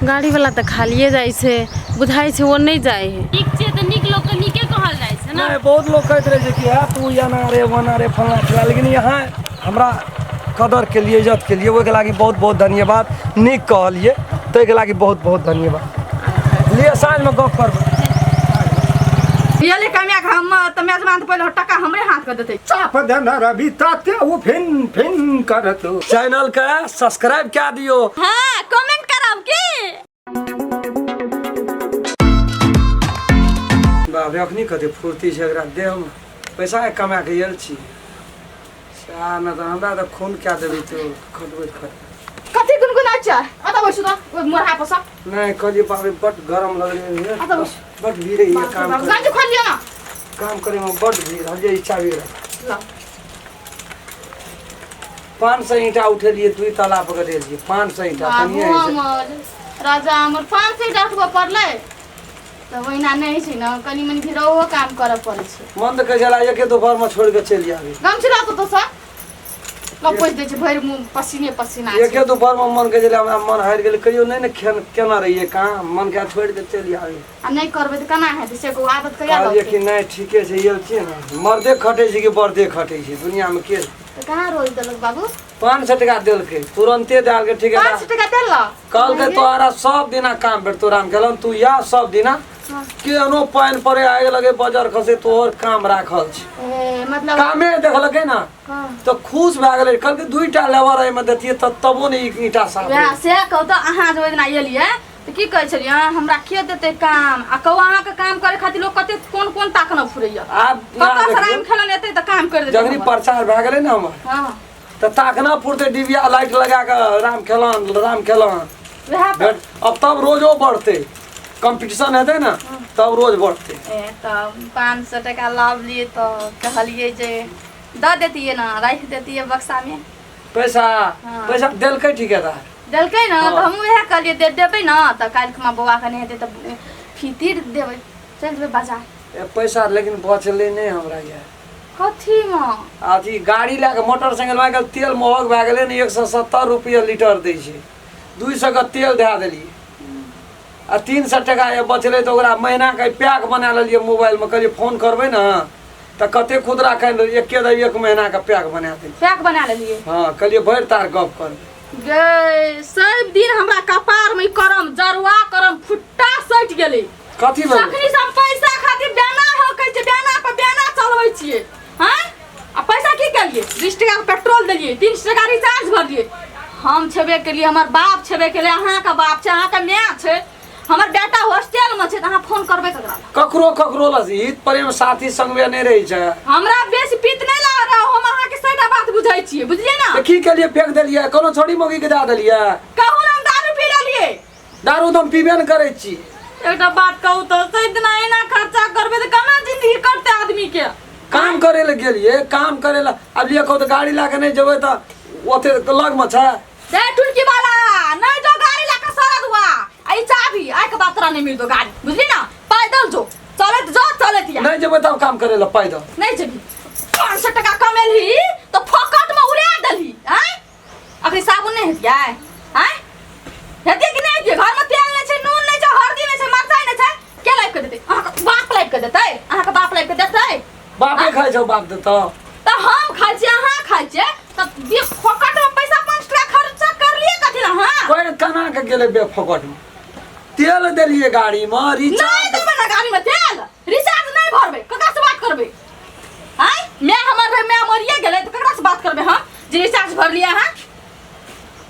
गाड़ीवला तऽ खालिए जाइ छै, बुझाइ छै ओ नहि जाइ है। नीक छियै तऽ नीक लोकके नीके कहल जाइ छै ने। नहि, बहुत लोग कहैत रहै छै कि हा तू एना रे ओना रे फलना चिलना, लेकिन यहाँ हमरा कदर के लिए, इज्जत के लिए, ओहिके लागि बहुत बहुत धन्यवाद। नीक कहलिए ताहिके लागि बहुत बहुत धन्यवाद। लिए साँझमे गप करबै। ये कमिया के हम तऽ मेजबान तऽ पहिले टका हमरे हाथ के देतै। चाप धन रवि ताते ओ फिन फिन करत। चैनल के सब्सक्राइब कए दियौ। हाँ, कमेंट करब की। बाप रे, अखनी कते फुर्ती छै एकरा देहमे। पैसा कमा के आयल छी सएह ने, तऽ हमरा तऽ खून कए देबी तू खटबैत खटबैत। कथी गुनगुनाइ छै? अतऽ बैसू तऽ ओहि मोरहा पर सँ। नहि कहलियै, बाप रे, बड गरम लगलै। अतऽ बैसू। बड भीड़ है ये काम करे। गंजी खोल लिअ ना। काम करे में बड भीड़ हलियै। इच्छा भी रहे। ल। 500 ईंटा उठेलियै, 2 तला पर गड़ेलियै 500 ईंटा। बाबू कनिये होइ छै। हमर राजा हमर, 500 ईंटा उठबऽ पड़लै तऽ ओहिना नहि छै ने, कनि मनि फेर ओहो काम करऽ पड़ै छै। मन तऽ कहै छला एके दोपहर में छोड़ के चलि आबी। गमछी लऽ तो सर लऽ, पोछि दै छै, भरि मुँह पसीने पसीना छै। एके दोपहर में मन कहै छलै, हमरा मन हारि गेलै। कहियो नहि ने खेल केना रहियै काम, मन के छोड़ के चलि आबी। आ नहि करबै तऽ केना हेतै से कहू, आदत कहिया कहलियै लगतै? कि नहि, ठीके छै, आयल छियै ने। मर्दे खटै छै कि बर्दे खटै छै दुनियामे के? तऽ कहाँ रोज देलक बाबू? 500 टका देलकै, तुरन्ते देलकै ठेकेदार। 500 टका देलक? कहलकै तोहरा सब दिना काम भेटतो राम खेलन, तू या सब दिना केहनो पानि पड़े, आगि लगे, बजर खसे, तोहर काम राखल छै। ए, मतलब कामे देखलकै ने तऽ खुश भए गेलै। कहलकै 2टा लेबर एहिमे देतियै तऽ तबो ने ई ईंटा साफ वएह रहै। से कहू तऽ, अहाँ जे ओहि दिना एलियै तऽ की कहै छलियै अहाँ, हमरा के देतै काम? आ कहू, अहाँके काम करे खातिर लोक कते कोन कोन ताकना फुरैया। आब कतऽ से देखियौ, राम खेलन एतै तऽ काम करि देतै जखनी हमर। प्रचार भए गेलै ने हमर तऽ ताकना फुरतै, डिबिया लाइट लगा कऽ राम खेलन, राम खेलन। वएह तऽ। भेट अब तब रोजो बढ़तै, कंपटीशन हेतै ने तब रोज बढ़तै। ए तऽ 500 टका लावलियै तऽ कहलियै जे दऽ देतियै ने, राखि देतियै बक्सामे। पैसा? हाँ। पैसा देलकै ठिकेदार। देलकै ने? हाँ। तऽ हमहूँ वएह कहलियै, दे देबै ने तऽ काल्हि खुमा बौआके नहि हेतै तऽ फितिर देबै, चलि जेबै बाजार। ए, पैसा लेकिन बचलै नहि हमरा यार। कथीमे? अथी गाड़ी लए कऽ, मोटरसाइकिल आइ काल्हि तेल महग भए गेलै ने, 170 रुपैआ लीटर दै छै। 200 के तेल धए देलियै आ 300 टका जे बचलै तऽ ओकरा महीनाके पैक बना लेलियै मोबाइलमे। कहलियै फोन करबै ने तऽ कते खुदरा खाइ, एके दै एक महीनाके पैक बना देलियै। पैक बना लेलियै? हँ, कहलियै भरि तार गप करबै। गे, सब दिन हमरा कपार में ई करम जरुआ करम फुट्टा सटि गेलै। कथी भेलै? तखनी से हम पैसा खातिर बेना हकै छै, बेना पर बेना चलबै छियै। हैं, आ पैसा की केलियै? 20 टका के पेट्रोल देलियै, 300 टका रिचार्ज भरलियै। हम छेबे केलियै, हमर बाप छेबे केलै, अहाँके बाप छै, अहाँके माय छै, हमर बेटा हॉस्टल में छै, तऽ अहाँ फोन करबै ककरा? ककरो ककरो लग हित प्रेम साथी संगवे नहि रहै छै। हमरा बेसी पीत नहि लाग रहा, हम अहाँके सहीटा बात बुझै छियै, बुझलियै ने? तऽ की केलियै, फेंक देलियै, कोनो छोड़ी मौगी के दए देलियै। कहू ने, हम दारू पी लेलियै? दारू तऽ हम पीबे ने करै छी। एकटा बात कहू तऽ, सही दिना एना खर्चा करबै तऽ केना जिंदगी कटतै आदमी के? काम करे लए गेलियै, काम करे लए आब लिअ कहू तऽ गाड़ी लए कऽ नहि जेबै तऽ ओते लगमे छै। दे टुनकी वाला, नहीं जो गाड़ी लाके सरद हुआ, आ ई चाबी आइ के बाद तोरा नहीं मिलतो गाड़ी, बुझली ना? पैदल जो, चलत जो, चलत या। नहि जेबै तब काम करे लए पैदल? नहीं जेबी। 500 टका कमेलही तो फोकट में उड़ा देलही। आय, अखनी साबुन नहीं हेतियै? आय, हेतियै कि नहीं हेतियै? घर में तेल नहीं छै, नून नहीं छै, हल्दी नहीं छै, मरचाई नहीं छै, के लाबि के देतै? अहाँके बाप लाबि के देतै? अहाँके बाप लाबि के देतै? बापे खाइ छौ, बाप देतौ? तऽ हम खाइ छियै, अहाँ खाइ छियै, तऽ बे फोकट में पैसा 5 टका खर्चा करलियै कथी लए अहाँ? कोइ केना के गेलै बे फोकट में? तेल देलियै गाड़ी में, नहीं रिचार्ज देबै ना गाड़ी में तेल, रिचार्ज नहीं भरबै, ककरा से बात करबै? आँय, मैं हमर रहे, मैं मरिए गेलै तऽ ककरा से बात करबै हम जे रिचार्ज भरलियै अहाँ?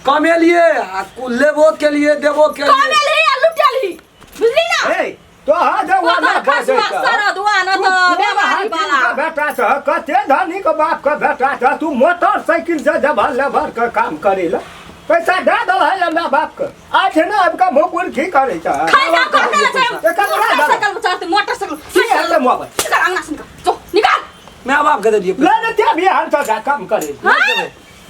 कमेलियै आ लेबो केलियै, देबो केलियै। कमेलही आ लुटेलही, बुझली ना? ए, तोहर जे ओ ओना तऽ बजै खसुआ छह, सरदुआ न तू तऽ कोन बेमारी हाकिम वाला। के बेटा छह, कते धनी के बाप के बेटा छह तू, मोटरसाइकिल से जबर लेबर के काम करे ला पैसा दे दल है माय बाप के, आज ने अब का मुंह पुरखी करे छह। खाइ का करते छै। एकर बड़ा मोटरसाइकिल पर चढ़ते, मोटरसाइकिल। की हेतै मोबाइल? निकाल अंगना से, निकाल, जो निकाल। माय बाप के देलियै। ले ने ते भी हम तो जा काम करे। हाँ,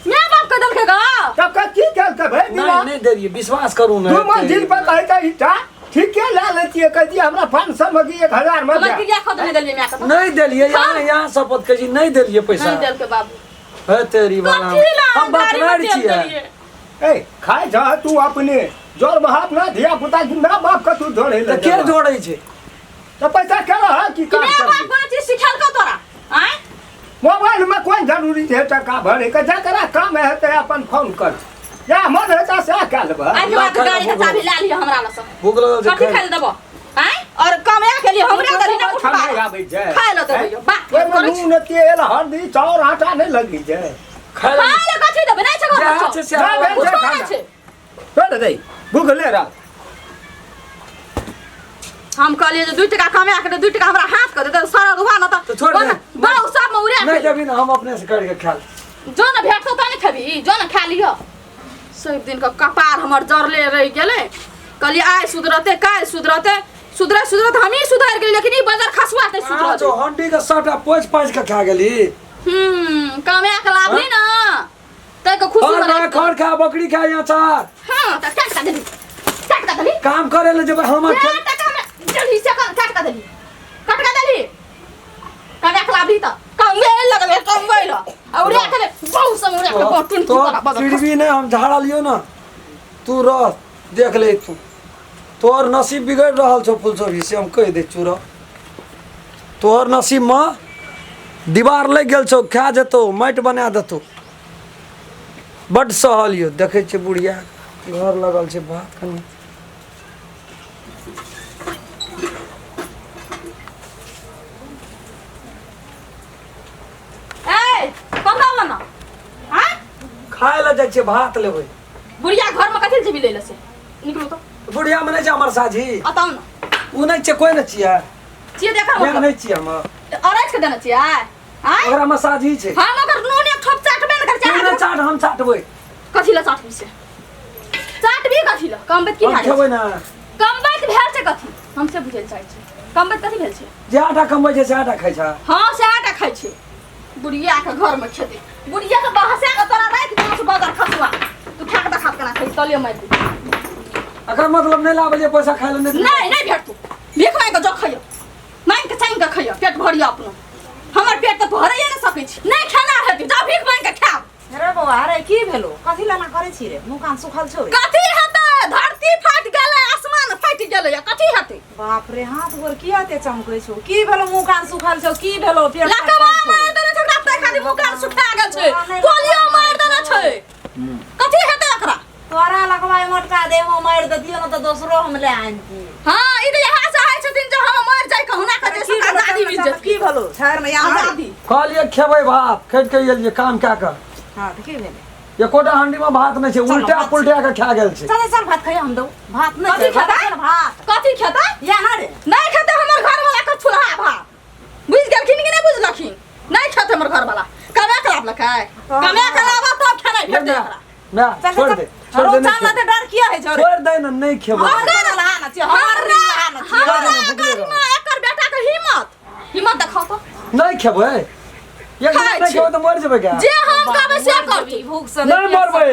माय बाप के देलकै गा? तब का की केलकै भाई नहि दिना? नहि देलियै, विश्वास करू ने। दू मंजिल पर कहै छै ईटा ठीके ले लेतियै, कहतियै हमरा 500 में कि 1000 में हमर दे। क्रिया खत नहि देलियै माय के? नहि देलियै। यहाँ यहाँ शपथ कहै छी, नहि देलियै पैसा। नहि देलकै बाबू। हे तेरी वाला। कथी ला हम गाड़ी में बकरार तेल छियै। देलियै? ए, खाइ छह तू अपने। जोर महाप ना धिया पुता के माय बाप के तू जोड़े तऽ के जोड़ै छै? तऽ पैसा के रह की काम मेरा बाप करबी? कोनो चीज सिखेलकौ तोरा? आँय? मोबाइल में कोन जरूरी छै टका भरे के? जकरा काम हेतै अपन फोन कर, या मन हेतै सएह कए लेबै। आइ के बाद गाड़ी के चाबी लए लिअ हमरा लग सँ। भूख लगल छै। कथी खाइ लए देबो? आँय? और कमाए के लिए हमरे देलही ने उठबा। खाना आबै छै। खाइ लए देबै यौ, बात ओहिमे करै छी। नून तेल हल्दी चाउर आटा नहि लगी छै। खाइ लए खाइ लए कथी देबै? नहि छै घर जएह में छै सएह। नहि भेल छै कुछो नहि खाना। छै। छोड़ दे, भूखले रह। हम कहलियै जे 2 टका कमा के 2 टका हमरा हाथ के दे दे, सारा दुआ न तऽ छोड़ दे। बहु सब में उड़ा नहि के। देबही ने, हम अपने से करि के खा लेब। जो ने भेटतौ तऽ नहि खेबही, जो ने खा लिह। सब दिन के कपार हमर जरले रहि गेलै। कहलियै आइ सुधरतै काल्हि सुधरतै, सुधरै सुधरत हमही सुधरि गेलियै, लेकिन ई बजर खसुआ नहि सुधरल। जो हंडी के सबटा पोछि पाछि के खा गेली। कमा के लाभली ना तै के खुशी खर मनाइ। खा, खर खा, बकरी खा अचार। हाँ, तऽ काटि कऽ देली, काटि कऽ देली। काम करे ले जेबै हमर। ए, टका में देली से काटि कऽ देली, काटि कऽ देली। कमा के लाभली तऽ कमबै लगलै, कमबै ल आ उड़ा के बहुत समय उड़ा के बहुत टुनकी तो बड़ा बजर खसुआ। फिर भी नहीं हम झाड़लियो ना, तू रह देख ले तू, तोहर नसीब बिगड़ रहल छौ फुलसोभी से हम कहि दै छौ। रह, तोहर नसीब में दीवार लागि गेल छौ, खा जेतौ, माटि बना देतौ। बड्ड सहल यौ। देखै छियै बुढ़िया घर लगल छै भात कनि। ए कतऽ बना? आँय? खाय लए जाइ छियै, भात लेबै। बुढ़िया घर में कथी जेबी लै लए से? निकलू तऽ। बुढ़िया में नहि छै हमर साझी। अताउ न। ओ नहि छै, कोइ नहि छियै। छियै देखा नहि मतलब। नहि छियै हमर। अरैज के देने छियै? आँय? ओकरा में साझी छै। हम ओकर नून एक ठोप चाटबे ने करै तू छियै। नहि चाट, हम चाटबै। कथी लए चाटबी से? चाटबी कथी लए? कमबैत की हम भए गेल खेबै छै? ने। कमबैत भेल छै कथी? हम से बुझै लए चाहै छी, कमबैत कथी भेल छै? जे आटा कमबै छै से आटा खाइ छै। हाँ, से आटा खाइ छै। बुढ़िया के घर में खेतै, बुढ़िया के बहसा के तोरा राखि देलौ से बगर खसुआ, तू खा के देखा केना खाइ, तले मारि दे। एकर मतलब नहि लाबै जे पैसा खाइ लए नहि। नहीं नहीं भेटतौ, भीख मांगि के जो खइयो, मांगि के चांगि के खइयो, पेट भरियो अपनो। हमर पेट तऽ भरैये नहि सकै छी, नहि खेना हेतै, जा भीख मांगि के खायब। रे बौआ रे, की भेलो? कथी लना करै छी रे? मुँह कान सुखल छौ रे? कथी हेतै, धरती फाटि गेलै, आसमान फाटि गेलै, कथी हेतै? बाप रे, हाथ गोर किया एते चमकै छौ? की भेलो? मुँह कान सुखल छौ, की भेलो? पेट लकवा फाटल छौ? मारि देने छै ओकरा, ताहि खातिर मुँह कान सुखा गेल छै। तोरा नहि पोलियो लकवा मारि देने छै, कथी हेतै एकरा? तोरा लकवा मोटका देह में मारि देतियो न तऽ दोसरो हम ले आनतियै। हाँ, ई तऽ इएह चाहै छथिन जे हम मरि जाइ, कहुना कऽ जे की भेलो? आजादी मिल जेतै। की भेलो? ठहर ने यहाँ। आजादी। कहलियै खेबै भात, खेत के एलियै काम कए कऽ। हाँ, तऽ की भेलै? एकोटा हंडी में भात नहि छै, उल्टा भात पुल्टा के खा गेल छै। चल चल, भात खइया, हम दौ भात नहि कथी छै, भात खेतै? छै ने भात। कथी खेतै? या ना रे। नहि खेतै हमर घरवाला के छुलहा भात। बुझि गेलखिन कि नहि बुझलखिन? नहि खेतै हमर घरवाला। कमे के लाबलकै, कमे के लाबऽ तब खेनाइ भेटतै माय, एकरा। माय, चल छोड़ चल दे, छोड़ दे, चल नहि न खेबै। तऽ डर किया होइ छौ रे? छोड़ दे ने, नहि खेबै। हमर बनल हा न छियै, हमर हा न छियै। हमरा भुखले रह। गरिमा, एकर बेटा के हिम्मत, हिम्मत देखाउ तऽ। नहि खेबै, एक दिन खाइ नहि छी। खेबै तऽ मरि जेबै क्या? जे हम कहबै से करतै। भूख से नहि मरबै।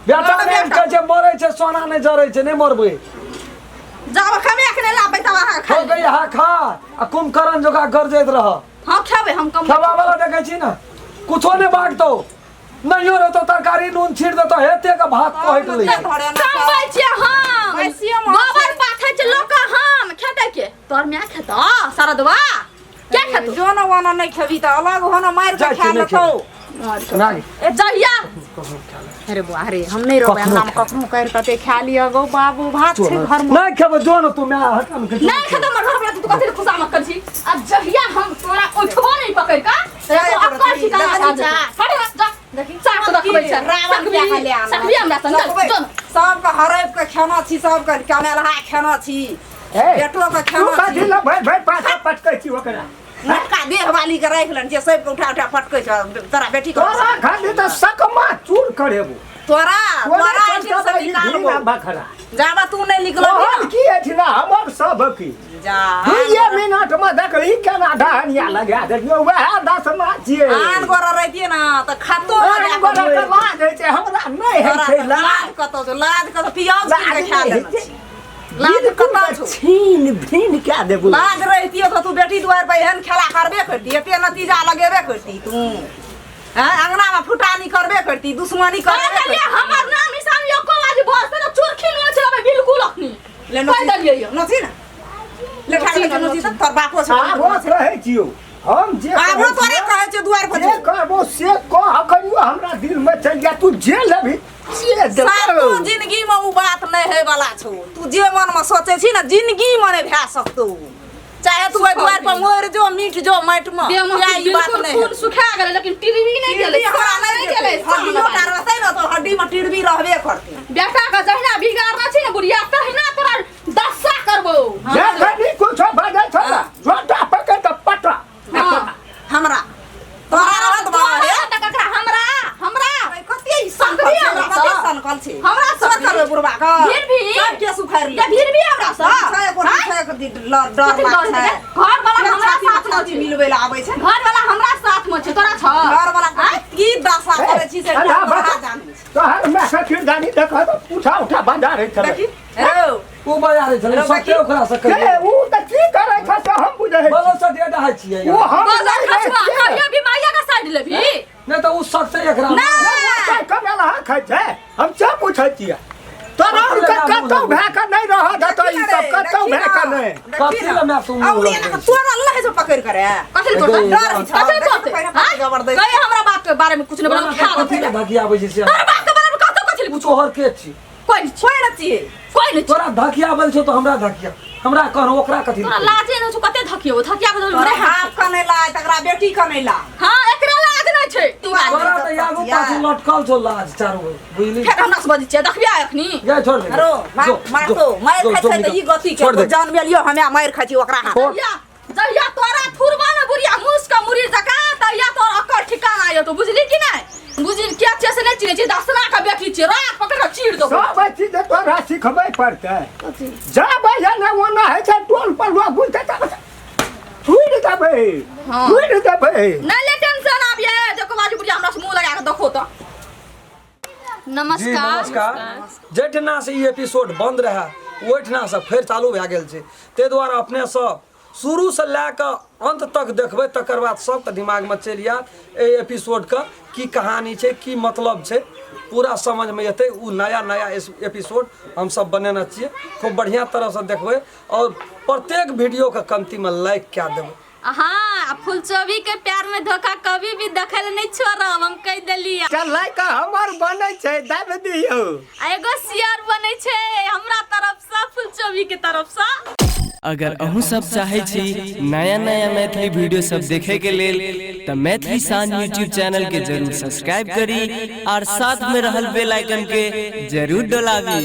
बेटा मरबै नहि कहै छै, मरै छै सोना नहि जरै छै, नहि मरबै। जाब कमे के नहि लाबबै तब अहाँ हो खाइ। गई हा खा आ कुंभकर्ण जोका गरजैत रह। हाँ, खेबै हम कम। खेबा वाला देखै छी ने, कुछो नहि बागतौ, नहियो रहतौ तरकारी, नून छीट देतौ, हेते के भात पहट लै छै। कमबै छियै हम, भैंसियो माछ गोबर पाथै छै लोक, हम खेतै के? तोहर माय खेतौ शरदवा? के खेतौ? जो न ओना नहि खेबी तऽ अलग होना मारि के जाइ छी, खा नहि लेतौ। नागी। ए जहिया अरे बुआ रे, हम नहीं रहबै कखनो अंगना में, कखनो कर कते खा लिअ गो बाबू, भात छै घर में। नहि खेबै, जो ने तू, माय हटा ने। नहीं खेतौ हमर घर वाला, तू कथी खुशामद कर छी? आ जहिया हम तोरा उठबो नहीं पकड़ का, तो अक्कर ठिकाना भए जेतौ। हट जा, देखी चाट रखबै छै। रावण सकबी किया खाले आनल? सकबी हमरा संग, चल सकबै। जो न। सबके हड़प के खेना छी, सबके कमेलहा खेना छी, ए, बेटो के तू खेना कथी छी। लए भरि भरि पाछा पटकै छी ओकरा? मोटका देह वाली के राखि लेने छियै, सबके उठा उठा पटकै छौ तोरा बेटी के। तोरा खाली तऽ सकमा चूर करेबो। तोरा तोरा तोरा एहिठाम से निकालबो बखरा जाबा तू नहि निकलबी तोहर न। की अछि ना, हमर सब की जा दुइये मिनट में देखली केना डहनिया लगा देलियौ, वएह दसमा छियै। आन गोरा रहितियै ने तऽ खतो आन गोरा के लाज होइ छै, हमरा नहि होइ तोरा छै तऽ लाज। लाज कतौ छौ? लाज कतौ? पियाज कीन लाज के खा नहि लेने होइ छै। छी। लाज बिल्कुल कतौ छौ? छीन भीन कए देबो। लाज रहितियो तऽ तू बेटी दुआर पर एहन खेला करबे करती? एते नतीजा लगेबे करती तू? हैं, अंगना में फुटानी करबे करती, दुश्मनी तोरा करबे कहलियै करती? हमर नाम निशान एको बाजी बसते ना चुरखी न चलाबै बिल्कुल अखनी ले कहि देलियै यौ। नची ना ले ठाड़ के नची त तोर बापो छै। आबो कहै छियौ हम जे आबो कहै तोरे छियौ, कहै छियौ दुआर पर जे कहबो से कह करियो हमरा दिल में चलि जा तू जे लेबही से देबौ। सातो जिंदगी में उ बात नहीं है वाला छौ। तू जे मन में सोचे छी ना जिंदगी में नहीं भए सकतौ। चाहे तू ओहि दुआर पर मरि जो मिट जो माटि में देह में या ई बात बिल्कुल नहीं खून सुखा गेलै लेकिन टिरबी नहीं गेलै, टिरबी हमरा नहीं नहीं गेलै। गेलै। हड्डियो टा रहतै ना तो हड्डी में टिरबी रहबे करतै। बेटा के जहिना बिगाड़ना छै ने बुढ़िया तहिना तोरा दशा करबो। जे घड़ी कुछो बाजै छौ ना जोटा पकड़ के पटा। हाँ। हमरा तोरा रहत बा हे तोरा ककरा हमरा हमरा कते ई सनकल छै, हमरा कते सँ? सनकल छै। हमरा सँ? सब करबै बुढ़बा के। फिर भी? सब केस उखाड़ि या ले। फिर भी हमरा सँ? छै एको आँय? छै एको डर डर कथी डर लाग छै। हेतै? घर वाला फेर हमरा छाती में साथ में छाती छै। मिलबै लए आबै छै। घर वाला हमरा साथ में छै, तोरा छ? घर वाला आँय? की दशा करै छी से अरे तोरा बता। जानै छै। तोहर माय के किरदानी देखऽ तऽ उठा उठा बजा रहै छलै। देखी रौ ओ बजा रहै छलै रौ, सत्य ओकरा से के कहियै उ तऽ की करै छै से हम बुझै छी। बगल से दे दहै छियै ओ हम बजल नहि खचुआ, छियै। कहियो भी माइया के साइड लेबही? नहि तऽ ओ सख्त एकरा नहि, कमेला हाँ खाइ छै हम सब पूछै छियै तोरा कथी आरके लए कतौ भए कऽ नहि रहऽ देतौ ई सब कतौ भए कऽ नहि। कथी लए माय तू मुँह औरी लगबै एना छी? तोरा लहै छौ पकड़ि करे। कथी लए तोड़तै? डर होइ छौ। कथी लए देखी तोड़तै? पहिने आँय? जबरदस्ती। कहियो हमरा बाप के बारे में कुछ नहीं बोलल, खा कथी लए धकियाबै छै से? तोरा बाप के बारे में कतौ कथी लए तू तोहर के छी? कोई नहीं कोई नहि छियै। कोई नहीं तोरा धकियाबै छौ तऽ हमरा धकिया हमरा कह ओकरा कथी तोरा लाजे नहीं छौ कते धकियो धकिया के तोरे हाथ कने ला तकरा बेटी कने ला। हां एकरा लाज नहीं छै। तू तोरा तऽ आगू पाछू लटकल छौ लाज चारू ओर, बुझली? फेर हमरा से बजै छियै देखबिया अखनी। जा छोड़ दे। अरो मार मार तो मार खाइ छै तऽ ई गति के जान मेलियो हमे मार खाइ छी ओकरा हाथ। जहिया जहिया तोरा थुरबा ने बुढ़िया मुस के मुरी जका तहिया तोर अकर ठिकाना आयो तो बुझली कि नहीं? बुझली के छै से नहीं चिन्है छी दसना के बेटी छी राख पकड़ के चीर दो। सब चीज तोरा सिखबै पड़तै। जाबै ने ओना होइ छै टोल पर लोक बुझतै तऽ छुड़ि देबै छुड़ि देबै। नहीं ले टेंशन आबिए देखो बाजू बुढ़िया हमरा से मुंह लगा के देखो तो। जी नमस्कार। नमस्कार। जठना से ई एपिसोड बंद रहे ओहिठिना से फेर चालू भए गेल छै, ताहि दुआरे अपने सब शुरू से लए कऽ अंत तक देखबै तकर बाद सबके दिमागमे चलि आयत एहि एपिसोडके की कहानी छै की मतलब छै पूरा समझमे एतै। ओ नया नया एपिसोड हमसब बनेने छियै, खूब बढ़िआँ तरहसँ देखबै और प्रत्येक वीडियोके कमतीमे लाइक कए देबै। हाँ फुलचोभी के प्यार में धोखा कभी भी देखल नहीं छोड़ब हम कह देली। चल लाइक हमर बनै छै दाबि दियौ। आ एगो शेयर बनै छै हमरा तरफ से फुलचोभी के तरफ से। अगर अहूँ सब चाहे छी नया नया मैथिली वीडियो सब देखे के लेल त मैथिली शान यूट्यूब चैनल के जरूर सब्सक्राइब करी और साथ में रहल बेल आइकन के जरूर डोलाबी।